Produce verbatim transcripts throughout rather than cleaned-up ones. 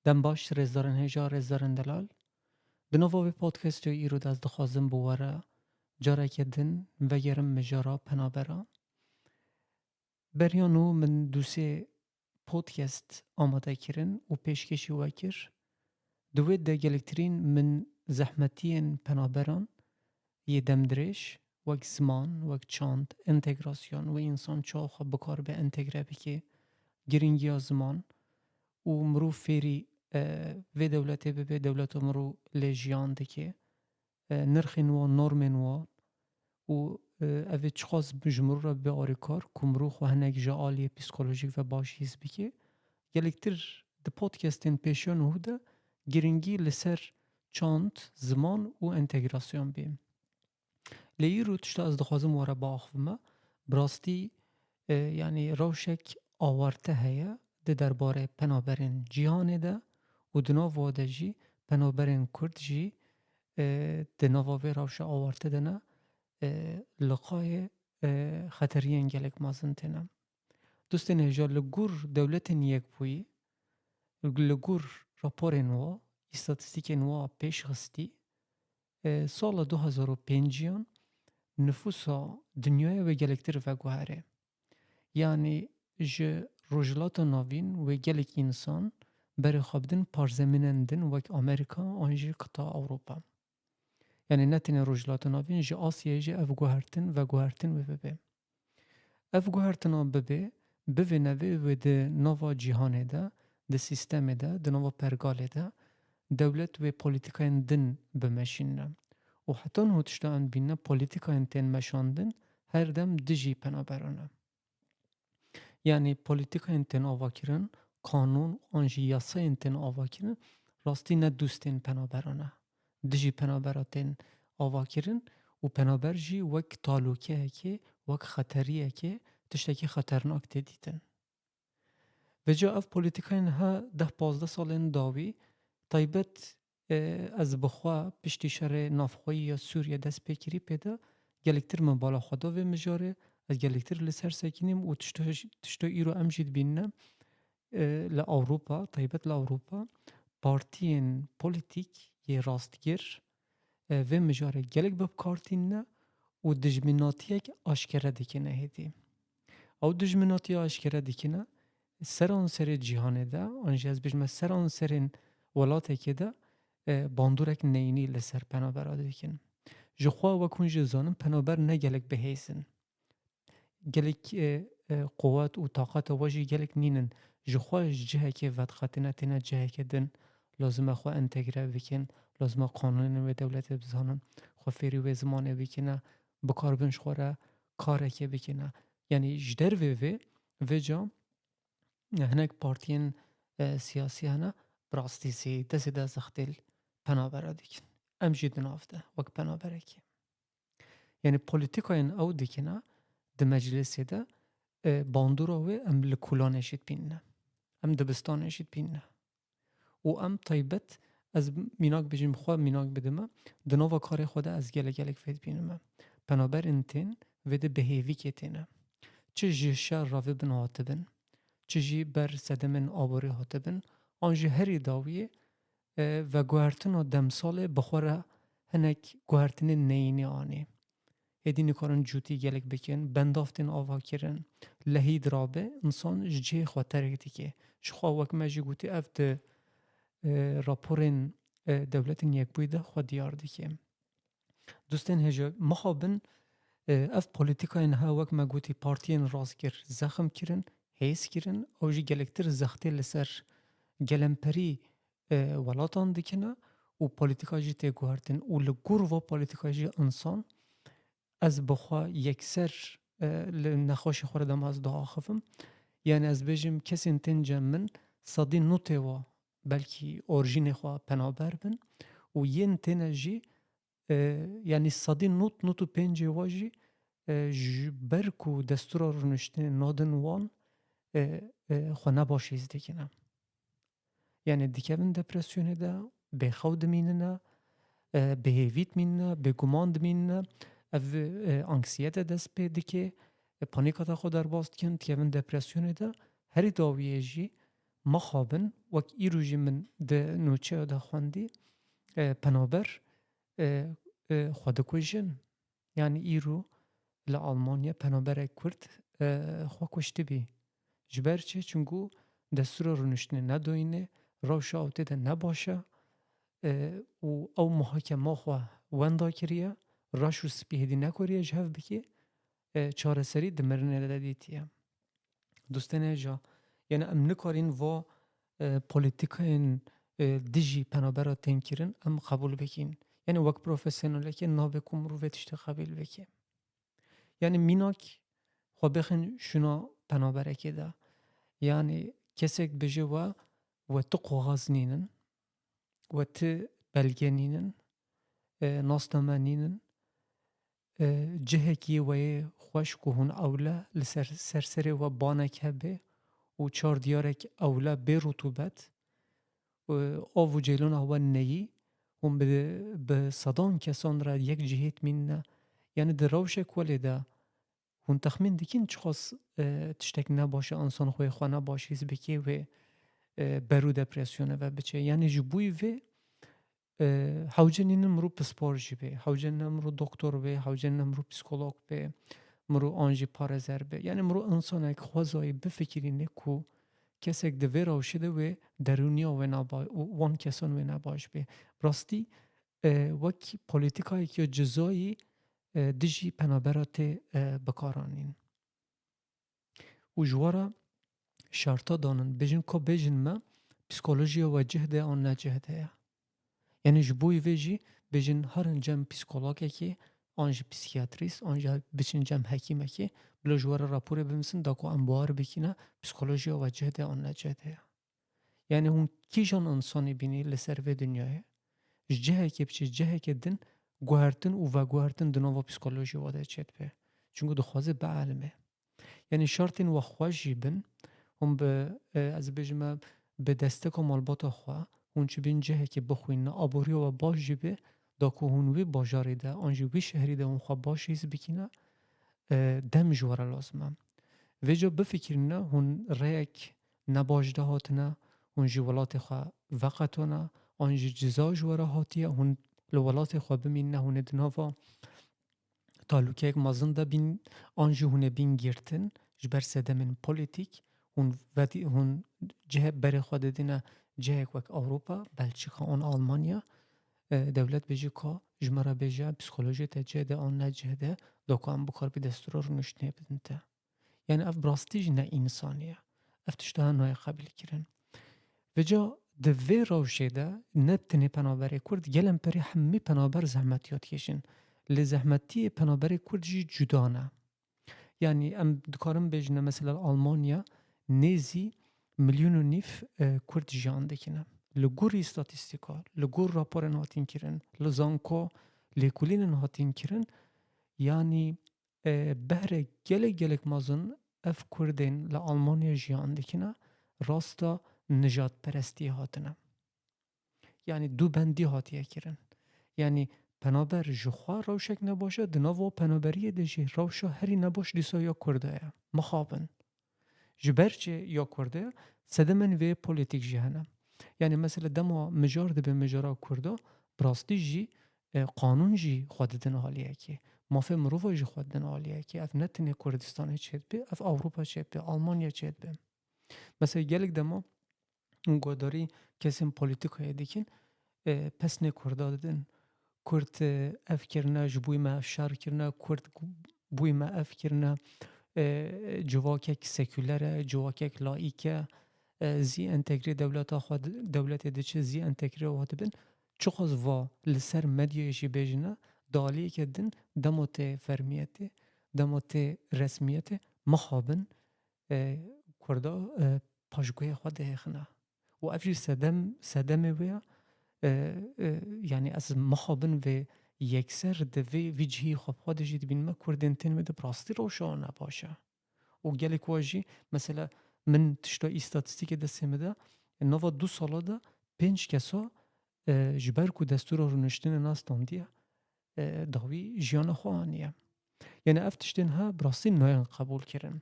Dem baş, rêzdarên hêja, rêzdarên delal. Di nava vê podcastê îro de ez dixwazim bi we re careke din vegerim mijara penaberan. Beriya nû min du sê podcast amade kirin û pêşkêşî we kir. Di wê de gelektirîn min zehmetiyên penaberan yê demdirêj, wek ziman, wek çand, entegrasyon, wê însan çawa xwe bikaribe entegre bike, girîngiya ziman û mirov fêrî, e, vê dewletê bibe, dewleta mirov lê jiyan dike, e, nirxên wan, normên wan û, e, ev ê çiqas ji mirov re bibe arêkar ku mirov xwe hinek ji aliyê psîkolojîk ve baş hîs bike. Gelektir di podcastên pêşiya nû de girîngî li ser çand, ziman û entegrasyon bê. Lê îro tişta ez dixwazim we re biaxivime. Bi rastî, e, yanî rewşek awarte heye di derbarê penaberên cîhanê de û di nav wa de jî penaberên Kurd jî, e, di nava vê rewşa awarte de ne, e, li qayê, e, xeteriyên gelek mezin têne. Dostên hêja, li gor Dewletên Yekbûyî, li gor raporên wa, îstatîstîkên wa pêşxistî, e, sala du hezar û pênciyan nifûsa dinyayê wê gelektir veguhere. Yanî ji Rojhilata Navîn wê gelek însan berê xwe bidin parzemînên din wek Amerîka an jî qita Ewropa. Yanî ne tenê Rojhilata Navîn, ji Asyayê jî ev guhertin, veguhertin wê bibe. Ev guhertina bibe, bivê nevê wê di nava cîhanê de, di sîstemê de, di nava pergalê de dewlet wê polîtîkayên din bimeşîne. Û heta niho tişta em dibîne, polîtîkayên tên meşandin her dem dijî penaberan e. Yanî polîtîkayên tên avakirin, kanûn an jî yasayên tên avakirin, rastî ne dostên penaberan e. Dijî penabera tên avakirin û penaber jî wek talûkeyekê, wek xeteriyekê, tiştekî xeternak tê dîtin. Vêca ev polîtîkayên ha deh pazdeh salên dawî, taybet, e, ez bi xwe piştî şerê navxweyî ya Sûriye dest pê kirî pê de, gelektir min bala xwe da vê mijarê, ez gelektir li ser sekinîm û tişto, tişto îro em jî dibînine, e, li Ewropa, taybet li Ewropa, partiyên polîtîk yê rastgir, e, vê mijarê gelek bi kar tînine û dijminatiyek aşkere dikine hêdî. Ew dijminatiya aşkere dikine, seranserê cîhanê de, an jî ez bêjime seranserên welatekê de, e, bandorek neyînî li ser penabera dikin. Ji xwe wek hûn jî dizanin, penaber ne gelek bihêz in. Gelek, e, e, quwet û taqeta we jî gelek nînin. Ji xwe ji cihekê vediqetine, têne cihekê din. Lazim e xwe entegre bikin, lazim e qanûnên wê dewletê bizanin, xwe fêrî wê zimanê bikine, bikaribin ji xwe re karekê bikine. Yanî ji dervê vê, vêca hinek partiyên, e, siyasî hene, bi rastî zêde zêde zextê li penabera dikin. Em jî di nav de wek penaberekê. Yanî polîtîkayên ew dikine di meclisê de, e, bandora wê em li kolanê jî dibînine. Em dibistanê jî dibînine. Û em taybet, ez mînak bijîm, xwe mînak bidime, di nava karê xwe de ez gelek gelek vê dibînime. Penaberên tên vê de bi hêvîkê têne. Çi ji şer re vê bin hatibin, çi jî ber sedemên aborî hatibin, an jî herî dawiyê, e, veguhertina demsalê bi xwe re hinek guhertinên neyînî anî. Hêdî nikarin cûtî gelek bikin, bendav tên avakirin, lehî dirabe, insan ji cihê xwe terk dike. Ji xwe wek me jî gotî ev di, e, raporên, e, Dewletên Yekbûyî de xwe diyar dike. Dostên hêja, mixabin, e, ev polîtîkayên ha wek me gotî partiyên rastgir zexm kirin, hêz kirin, ew jî gelektir zextê li ser gelemperî, e, welatan dikine û polîtîka jî tê guhertin û li gor va polîtîka jî insan, ez bi xwe yekser, e, li nexweşê xwe re dema ez diaxivim. Yanî ez bêjim kesên tên cem min sedî notê wa belkî orjînê xwe penaber bin û yên têne jî, e, yanî sedî not, not û pêncê wa jî, e, ji ber ku destûra rûniştinê nadin wan, e, e, xwe ne baş hîs dikine. Yanî dikevin depresyonê de, bêxew dimînine, e, bêhêvî dimînine, bêguman dimînine. Ev, e, anksiyete dest pê dike, e, panîka te xwe derbas dikin, dikevin depresyonê de. Herî dawiyê jî Mixabin, wek îro jî min di nûçeya de xwendî, e, penaber, e, e, xwe dikujin. Yanî îro li Almanya penaberek Kurd, e, xwe kuştibî. Ji ber çi? Çunku destûra rûniştinê nedoyîne, rewşa ew tê de ne baş e, e, û ew muhakema xwe wenda kiriye, reş û spî hêdî nekoriye ji hev bike, e, çareserî di mirinê de dîtiye. Dostên hêja, yani em nikarin va, e, polîtîkayên, e, dijî penabera tên kirin, em qebûl bikîn. Yani wek profesyonelekê nabe ku mirov vê tiştê qebîl bike. Yani mînak xwe bixin şûna penaberekê de. Yani kesek bêje we, we tu qoxaz nînin, we tu belge nînin, e, nasname nînin, e, cihekî we yê xweş ku hûn ewle li ser, ser serê we banek hebe û çar diyarek ewle bê rutûbet, e, av û ceylona we neyî, hûn bi, bi sedan kesan re yek cihê dimînine. Yani di rewşek welê de hûn texmîn dikin çiqas, e, tiştek ne baş e, însan xwe xwe ne baş hîs bike wê, e, ber û depresyonê ve biçe. Yani ji bo vê, e, hewce nînin mirov pispor jî be, hewce nînin mirov doktor be, hewce nînin mirov psîkolog be, mirov an jî parêzer be. Yani mirov însanek xwezayî bifikirîne ku kesek di vê rewşê de wê derûniya wê naba-, wan kesan wê nebaş be. Rastî, e, wek polîtîkayekî cizayî, e, dijî penabera tê, e, bikaranîn. Û ji we re şerta danin, bêjin ka bêjin me psîkolojiya we cih de an ne cih de ye. Yani ji bo vê jî bêjin herin cem psîkologekê, an jî psîkiyatrîst, an jî biçin cem hekîmekê, bila ji we re raporê bimisin, da ku em bawer bikîne psîkolojiya we cih de an ne cih de ye. Yani hûn kîjan însanî bînî li ser vê dinyayê? Ji cihekê biçî cihekê din guhertin û veguhertin di nava psîkolojiyê we de çêdibe. Çunku dixwaze bielime. Yani şertên we xweş jî bin, hûn bi, e, ez bêjim me, bi desteka malbata xwe, hûn çi bin cihekê bixwînin, aboriya we baş jî be, da ku hûn wî bajarê de, an jî wî şehrî de hûn xwe baş hîs bikîne, e, dem ji we re lazim e. Vêca bifikirîne hûn rêyek nebaş de hatine, hûn ji welatê xwe veqetane, an jî ciza ji we re hatiye, hûn li welatê xwe bimînine, hûn ê di nava talûkeyek mezin de bîn, an jî hûn ê bîn girtin ji ber sedemên polîtîk, hûn vedî-, hûn cihê berê xwe didine cihek wek Ewropa, Belçika an Almanya, e, dewlet bêje ka ji me re bêje psîkolojiyê te cih de an ne cih de, da ku em bikaribî destûra rûniştinê bidin te. Yani ev bi rastî jî ne însanî ye. Ev tişta nayê qebîl kirin. Vêca di vê rewşê de ne tenê penaberê Kurd, gelên perê hemî penaber zehmetiyat kêşin. Lê zehmetiyê penaberê Kurd jî cuda ne. Yani em dikarin bêjine mesela Almanya nêzî milyon û nîv, e, Kurd jiyan dikine. Li gorî statîstîka, li gor raporên hatin kirin, li zanko lêkolînên hatin kirin, yani, e, behrek gelek gelek mezin ev Kurdên li Almanya jiyan dikine, rasta nijadperestiyê hatine. Yani dûbendî hatiye kirin. Yani penaber ji xwe rewşek nebaş e, di nava penaberiyê de jî rewşa herî nebaş dîsa ya Kurda ye. Mixabin. Ji ber çi ya Kurda ye? Sedemên vê polîtîk jî hene. Yani mesela dema mijar dibe mijara Kurda, bi rastî jî, e, qanûn jî xwe didin aliyekê. Mafê mirova jî xwe didin aliyekê. Ev ne tenê Kurdistanê çêdibe, ev Ewropa çêdibe, Almanya çêdibe. Mesela gelek dema guhdarî kesên polîtîkayê dikin, e, pesnê Kurda didin. Kurd, e, ev kirine, ji bo me ev şer kirine, Kurd bûyî me ev kirine, e, civakek sekûler e, civakek laîk e, e, zî entegrê dewleta xwe di-, dewletê diçe, zî entegrê wa dibin. Çiqas va li ser medyayê jî bêjine, di aliyeke din dema tê fermiyetê, dema tê resmiyetê, mixabin, e, Kurda, e, paşguhê xwe dihêxine. Û ev jî sedem, sedemê wê ye. E, e, yani ez mixabin vê yekser di vê, vî cihî xwe bi xwe de jî dibînime, Kurdên tên wê de bi rastî rewşa wan ne baş e. Û gelek wa jî, mesela min tişta îstatîstîkê destê min de, nava du sala de pênc kesa, e, ji ber ku destûra rûniştinê nestandiye, e, dawî jiyana xwe aniye. Yani ev tiştên ha bi rastî nayên qebûl kirin.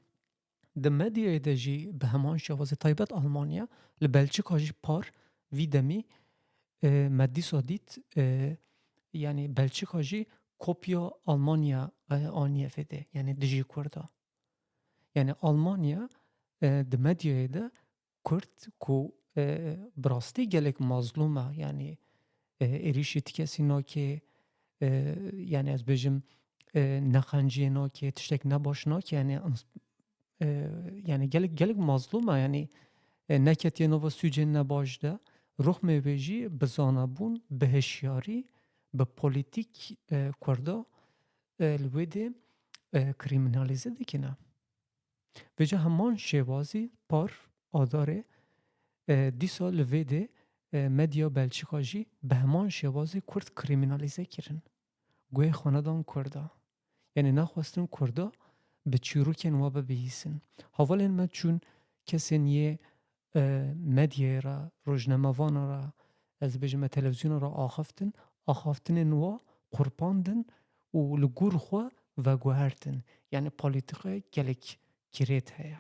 Di medyayê de jî bi heman şêwazê, taybet Almanya, li Belçika jî par vî demî, e, me dîsa dît, e, yanî Belçika jî kopya Almanya, e, aniye vê de, yanî dijî Kurda. Yanî Almanya, e, di medyayê de Kurd ku, e, bi rastî gelek mazlûm e, yanî, e, êrîşî ti kesî nake, e, yanî ez bêjim, e, neqenciyê nake, tiştek nebaş nake, yanî ins-, e, yanî gelek, gelek mazlûm e, yanî, e, neketiye nava sûcên nebaş de, rûxmê wê jî bi zanabûn, bi hişyarî, bi polîtîk, e, Kurda, e, li wê de, e, krîmînalîze dikine. Vêca heman şêwazî par adarê, e, dîsa li vê de, e, medya Belçika jî bi heman şêwazî Kurd krîmînalîze kirin. Guhê xwe nedan Kurda. Yanî nexwestin Kurda bi çîrokên wa bibihîsin. Hevalên me çûn kesên yê, e, medyayê re, rojnamevana re, ez bêjim me televîzyona re axaftin, axaftinên wa qurpandin û li gor xwe veguhertin. Yanî polîtîkayek gelek kirêt heye.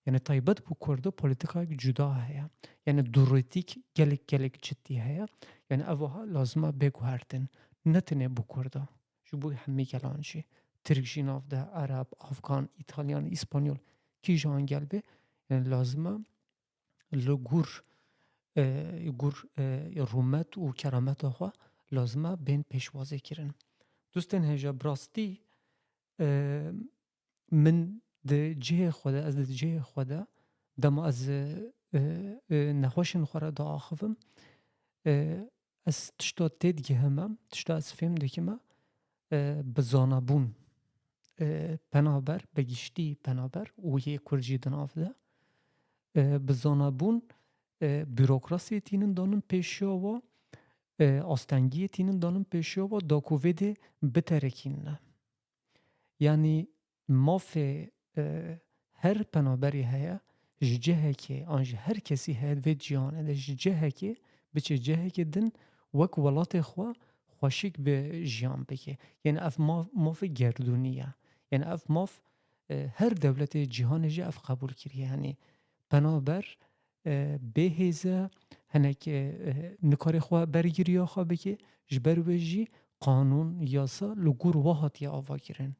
Yanî taybet bo Kurdo polîtîkayek cuda heye. Yanî dûrîtîk gelek gelek cidî heye. Yanî ev wiha lazim e bê guhertin. Ne tenê bo Kurda. Ji bo hemî gelan jî. Tirk jî nav de, Ereb, Afgan, Îtalyan, Îspanyol, kîjan gel be, yanî lazim e li gor, e, gor, e, rûmet û kerameta xwe lazim e bên pêşwazê kirin. Dostên hêja, bi rastî, e, min di cihê xwe de, ez di cihê xwe de, dema ez, e, e, nexweşên xwe re diaxivim, e, ez tişta têdigihime, tişta ez fêm dikime, e, bi zanabûn, e, penaber, bi giştî penaber û yê Kurd jî di nav de, e, bi zanabûn, e, bürokrasiyê tînin danin pêşiya wa, e, astengiyê tînin danin pêşiya wa, da ku vê dê biterekînine. Yanî mafê, e, her penaberî heye, ji cihekê an ji her kesî heye vê cîhanê de, ji cihekê biçe cihekê din wek welatê xwe xweşik bi jiyan bike. Yanî ev maf, mafê gerdûnî ye. Yanî ev maf, e, her dewletê cîhanê jî ev qebûl kiriye. Yanî penaber, e, bê hêz e, hinek, e, e, nikare xwe bergiriya xwe bike, ji ber wê jî qanûn, yasa li gor wa hatiye avakirin.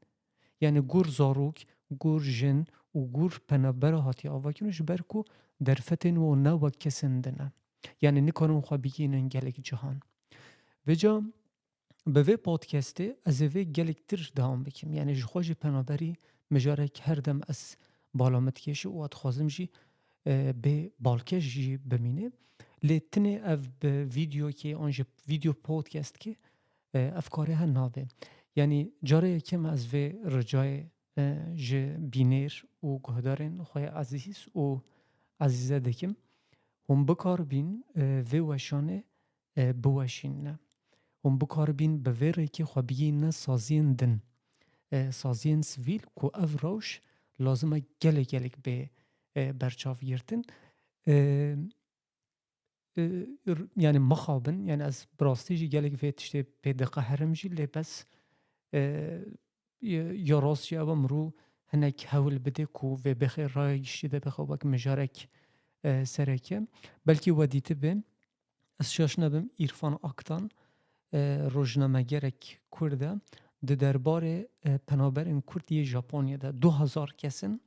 Yanî gor zarok, gor jin û gor penabera hatiye avakirin, ji ber ku derfetên wan ne wek kesên din e. Yanî nikarin xwe bigihînin gelek cihan. Vêca bi vê podcastê ez ê vê gelektir dewam bikim. Yanî ji xwe jî penaberî mijarek her dem ez bala min dikêşe û ez dixwazim jî, e, bê balkêş jî bimîne. Lê tenê ev bi vîdeokê an ji vîdeo podcastkê, e, ev karê he nabe. Yanî carê yekem ez vê ricayê, e, ji bînêr û guhdarên xwe yê ezîz û ezîze dikim. Hûn bikaribîn, e, vê weşanê, e, biweşînine. Hûn bikaribîn bi vê rêkê xwe bigihînine saziyên din. E, saziyên sivîl ku ev rewş lazim e gelek gelek bê, e, berçavgirtin. E, e, r-, yanî mixabin, yanî ez bi rastî jî gelek vê tiştê pê diqeherim jî, lê bes, e, ya, ya rast jî ew e mirov hinek hewl bide ku vê bixê raya giştî de bixe wek mijarek, e, sereke. Belkî we dîtibe, ez şaş nebim, Îrfan Aktan, e, rojnamegerek Kurd e, di derbarê, e, penaberên Kurd yê Japonyê de du hezar kes in,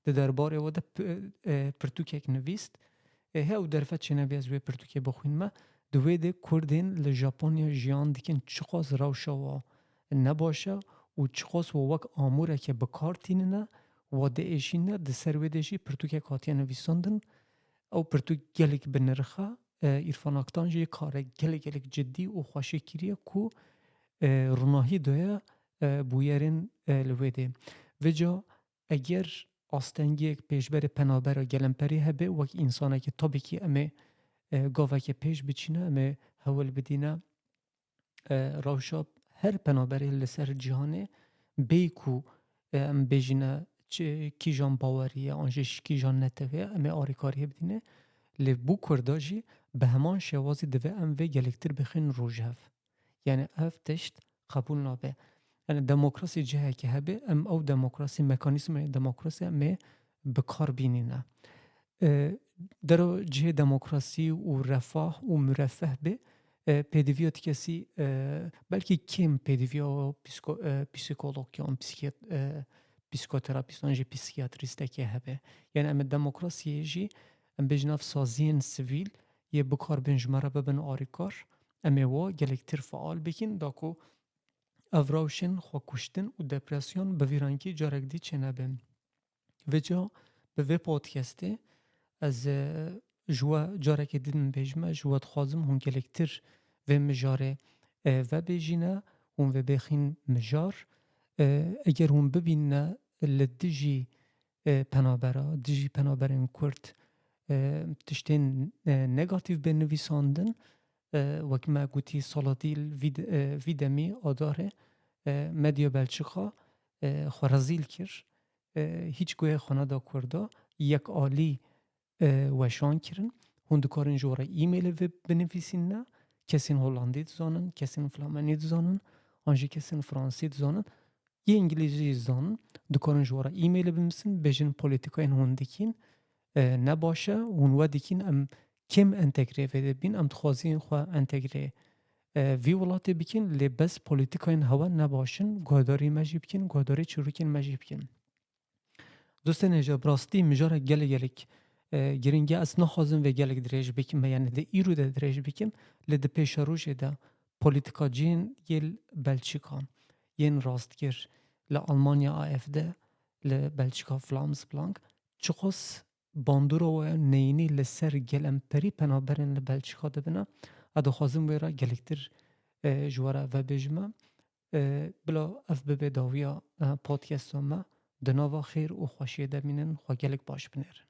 di derbarê we de p-, e, pirtûkek nivîst. E, he ew derfet çênebî ez wê pirtûkê bixwînime. Di wê de Kurdên li Japonya jiyan dikin çiqas rewşa wa ne baş e û çiqas wa wek amûreke bi kar tînine, wa diêşîne, di ser wê de jî pirtûkek hatiye nivîsandin. Ew pirtûk gelek bi nirx e. E, Îrfan Aktan jî kare gelek gelek cidî û xweşik kiriye ku, e, ronahî daye, e, bûyerên, e, li wê de. Vêca eger astengiyek pêşberê penabera gelemperî hebe, wek însanekî tabii ki em ê, e, gaveke pêş biçîne, em ê hewl bidîne, e, rewşa her penaberê li ser cîhanê bê ku, e, em bêjîne çi, kîjan bawerî ye, an jî kîjan netewê ye, em ê alîkariyê bidîne. Lê bo Kurda jî bi heman şêwazî divê em vê gelektir bixin rojev. Yanî ev tişt qebûl nabe. Yanî demokrasî cihekê hebe, em ew demokrasî, mekanîzmayê demokrasî em ê, bi kar bînîne. E, dero cihê demokrasî û refah û murefeh bê, e, pêdiviya ti kesî, e, belkî kêm pêdiviya psiko-, e, psîkolog yan psîkiyat-, e, psîkoterapîstan jî psîkiyatrîstekê hebe. Yani em ê demokrasiyê jî, em bêjin ev saziyên sivîl yê bikar bên ji me re bibin arîkar, em ê wa gelektir feal bikin, da ku ev rewşên xwekuştin û depresyon bi vî rengî carek dî çênebin. Vêca bi vê podcastê ez, e, ji we carekê din bêjime, ji we dixwazim hûn gelektir vê mijarê, e, vebêjîne, hûn vebêxîn mijar. E, eger hûn bibîne li dijî, e, penabera, dijî penaberên Kurd, e, tiştên, e, negatîf bên nivîsandin, e, wek me gotî sala dîl vî de-, e, vî demî adarê, e, medya Belçika, e, xwe rezîl kir. E, hîç guhê xwe neda Kurda, yek alî, e, weşan kirin. Hûn dikarin ji we re e-mailê ve binivîsîn ne. Kesên Holandî dizanin, kesên Flamenî dizanin, an jî kesên Fransî dizanin. Yê Îngilîzî dizanin, dikarin ji we re e-mailê binivîsin, bêjin polîtîkayên hûn dikîn, e, ne baş e, hûn we dikîn, em kêm entegrê vê de bîn, em dixwazin xwe entegrê, e, vî welatê bikin, lê bes polîtîkayên hewa ne baş in, guhdarî me jî bikin, guhdarî çîrokên me jî bikin. Dostên hêja, bi rastî mijarek gelek gelek, e, giring e. Ez naxwazim vê gelek dirêj bikim, me yani di îro de dirêj bikim, lê di pêşerojê de polîtikaciyên yê Belçika, yên rastgir li Almanya A F D, li Belçika Flamsblank, çiqas bandora we neyînî li ser gelemperî penaberên li Belçika dibine. Ez dixwazim wê re gelektir, e, ji we re vebêjime. E, bila ev bibe dawiya, e, podcasta me. Di nava xêr û xweşiyê de bînin, xwe gelek baş binêrin.